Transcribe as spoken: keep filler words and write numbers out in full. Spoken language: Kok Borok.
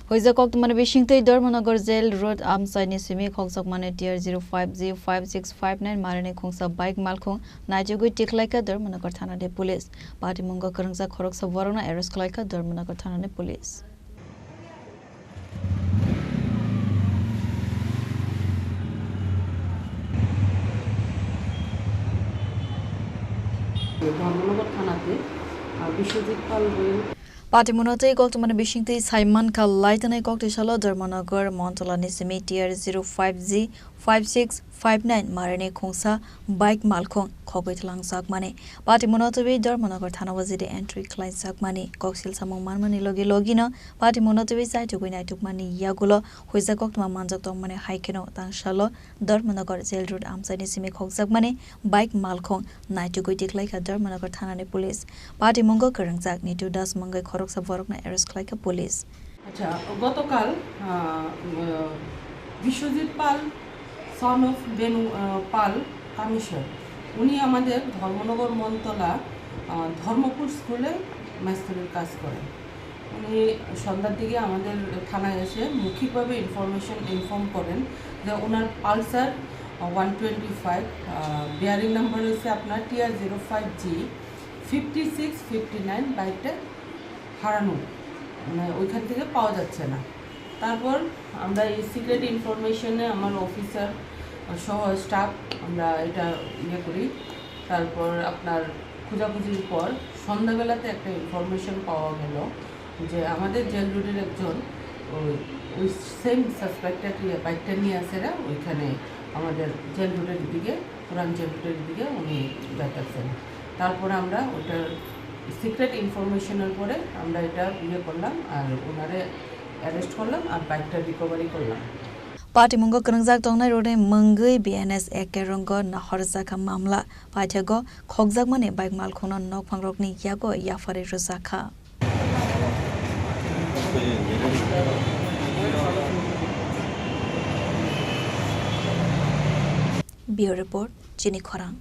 Huijak koktwmani bisingtwi Dharmanagar Jail Road amchaini simi khokjakmani T R zero five G five six five nine marini khungsa bike malkhung naitugwi tiklaikha Dharmanagar thanani police. Patimungo kwrwngjak khoroksa borokno arrest khlaikha Dharmanagar thanani police. Dharmanagar থানাতে, আহ, বিশ্বজিৎ পাল বলে। Patimungo tei koktwmani bisingtwi saimankha laitanai koktwi salo Dharmanagar Montolani simi T R zero five G five six five nine marini khungsa bike malkhung khogwi twlangjakmani. Patimungo twiwi Dharmanagar thanao G D entry khlaijakmani. Koksil samung manmani logi logino patimungo twiwi chaitugwi naitukmani yagulo huijak koktwma manjak tongmani hai kheno tangsalo Dharmanagar Jail Road amchaini simi khokjakmani bike malkhung naitugwi tiklaikha Dharmanagar thanani police. Patimungo kwrwngjak Nitu Das mungwi khoroksa borokno arrest khlaikha police. আচ্ছা, গতকাল, আহ, আহ, বিশ্বজিৎ পাল, son of Benu, আহ, পাল, কামিশর, উনি আমাদের ধর্মনগর মনতলা, আহ, ধর্মপুর স্কুলে মেস্তুরির কাজ করেন। উনি সন্ধ্যার দিকে আমাদের থানায় এসে মৌখিকভাবে ইনফরমেশন ইনফর্ম করেন যে ওনার পালসার, আহ, ওয়ান টোয়েন্টি ফাইভ, আহ, বিয়ারিং নাম্বার হচ্ছে আপনার T R zero five G fifty six fifty nine বাইকটা হারানো, মানে ওইখান থেকে পাওয়া যাচ্ছে না। তারপর আমরা এই সিক্রেট ইনফরমেশনে আমার অফিসার সহ স্টাফ আমরা এটা ইয়ে করি। তারপর আপনার খোঁজাখুঁজির পর সন্ধ্যাবেলাতে একটা ইনফরমেশন পাওয়া গেল যে আমাদের জেল রোডের একজন ওই, ওই সেম সাসপেক্টেড ইয়ে বাইকটা নিয়ে আসেরা ওইখানে আমাদের জেল রোডের দিকে, পুরান জেল রোডের দিকে উনি যাইতেছেন। তারপরে আমরা ওটার সিক্রেট ইনফরমেশনের পরে আমরা এটা ইয়ে করলাম আর ওনারে অ্যারেস্ট করলাম আর বাইকটা রিকভারি করলাম। Patimungo kwrwngjak tongnai rokni mungwi B N S A K rongo nahorjakha mamla. Paithago khokjakmani bike malkhungno nokphangrokni yago yapharwi rwjakha. Bureau Report, Chini Khorang.